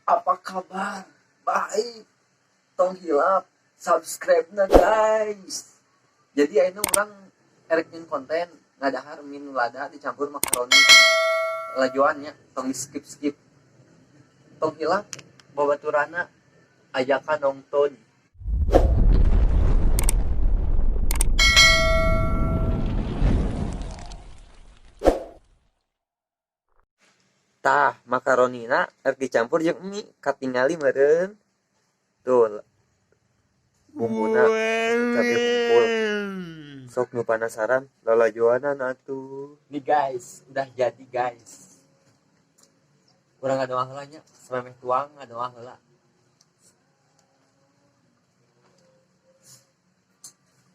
Apa kabar? Baik. Tong hilap subscribe na guys. Jadi ayeuna urang erek nyeun konten ngadahar mie nu lada dicampur makaroni. Lajuannya tong di skip-skip. Tong hilap babaturana ajakan nonton. Tah makaronina erek dicampur jeung mie katingali meureun. Tuh bumbuna cabe hungkul. Sok nu panasaran lalajoanan atuh. Nih guys, udah jadi guys. Urang ngadoa heula nya, samemeh tuang ngadoa heula.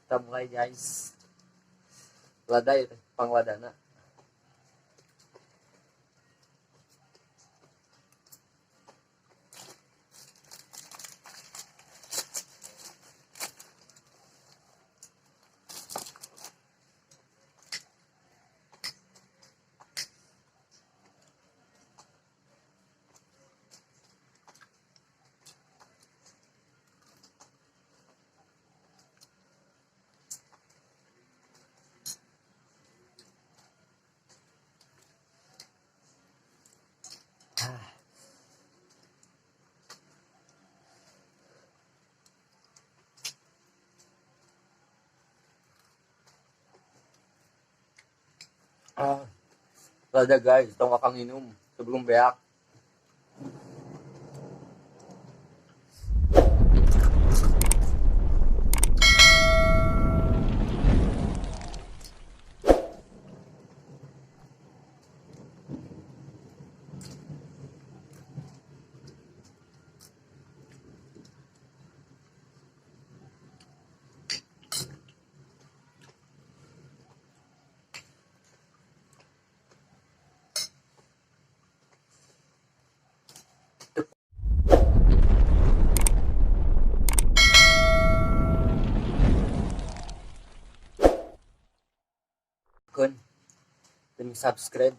Kita mulai guys. Lada ieu teh, pangladana. Ah, lada guys, tong akang minum sebelum beak. Dan subscribe.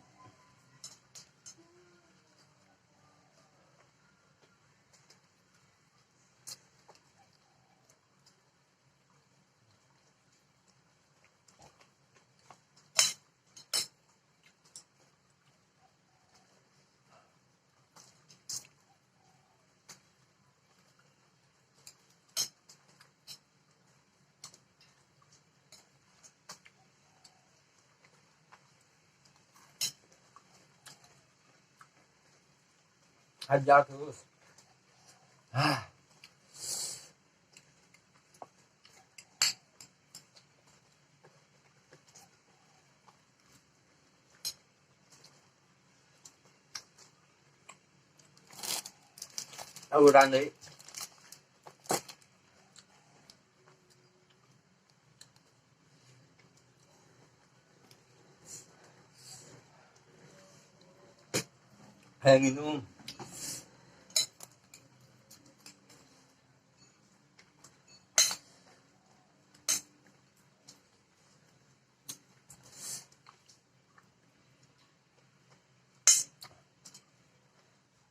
Hajar terus. Ah. Tawuran deui. Hayang minum.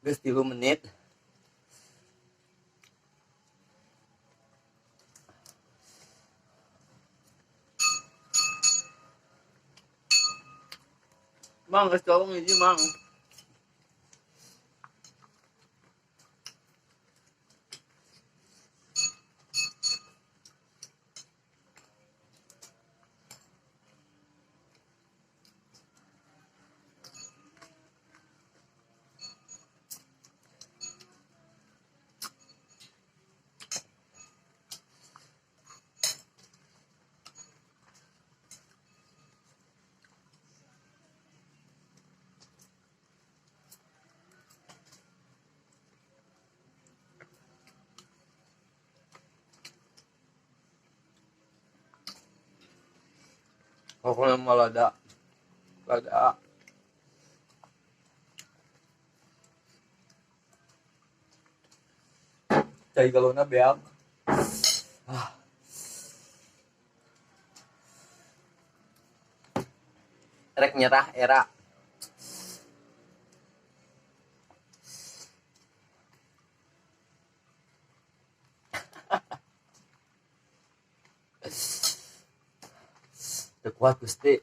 Geus 3 menit. Mang, geus tolong hiji, Mang. Pokoknya mah lada. Lada. Cai galona beak. Ah. Rek nyerah era. Teu kuat Gusti.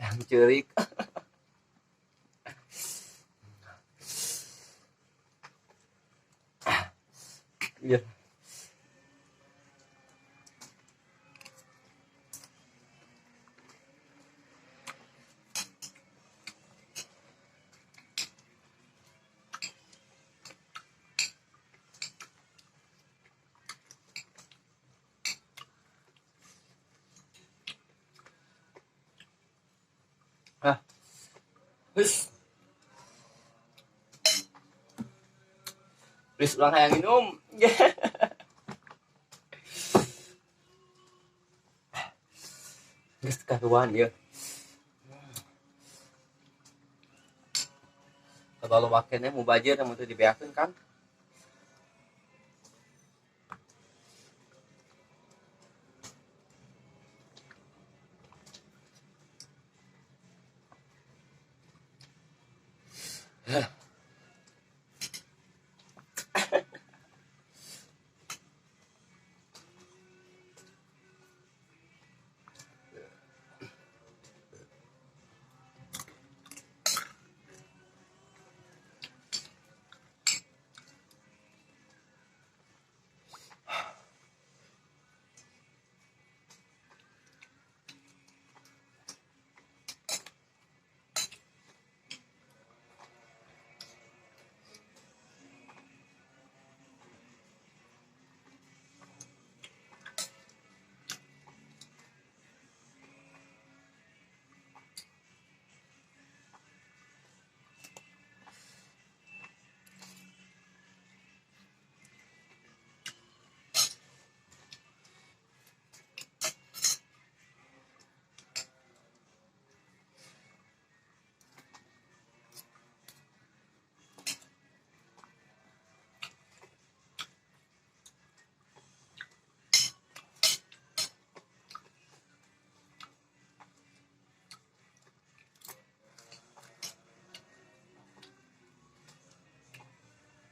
Yang ceurik. Iya. Ah. Hus. Please ulang hayang minum. Geus karuan ieu. Kalau wakilnya mubajir namun teu dibeakeun kan.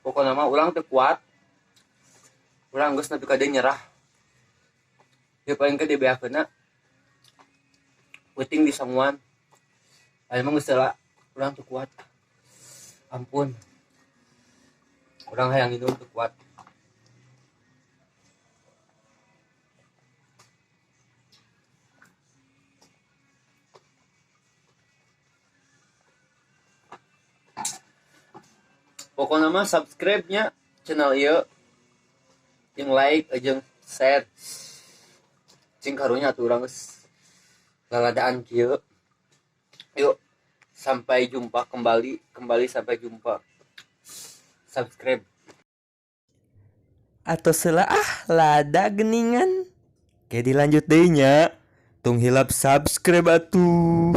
Pokoknya mah urang teu kuat. Urang geus nepi ka dieu nyerah. Ya paling ke dibeakeunna. Peuting disanguan. Aya mah geus heula urang teu kuat. Ampun. Urang hayang minum teu kuat. Pokoknya mah subscribe-nya channel ieu, jeung like jeung share. Cing karunya atuh urang geus laladaan kieu. Yuk, sampai jumpa kembali, kembali sampai jumpa. Subscribe. Atau selah ah lada geningan. Oke, dilanjut deui nya. Tong hilap subscribe atuh.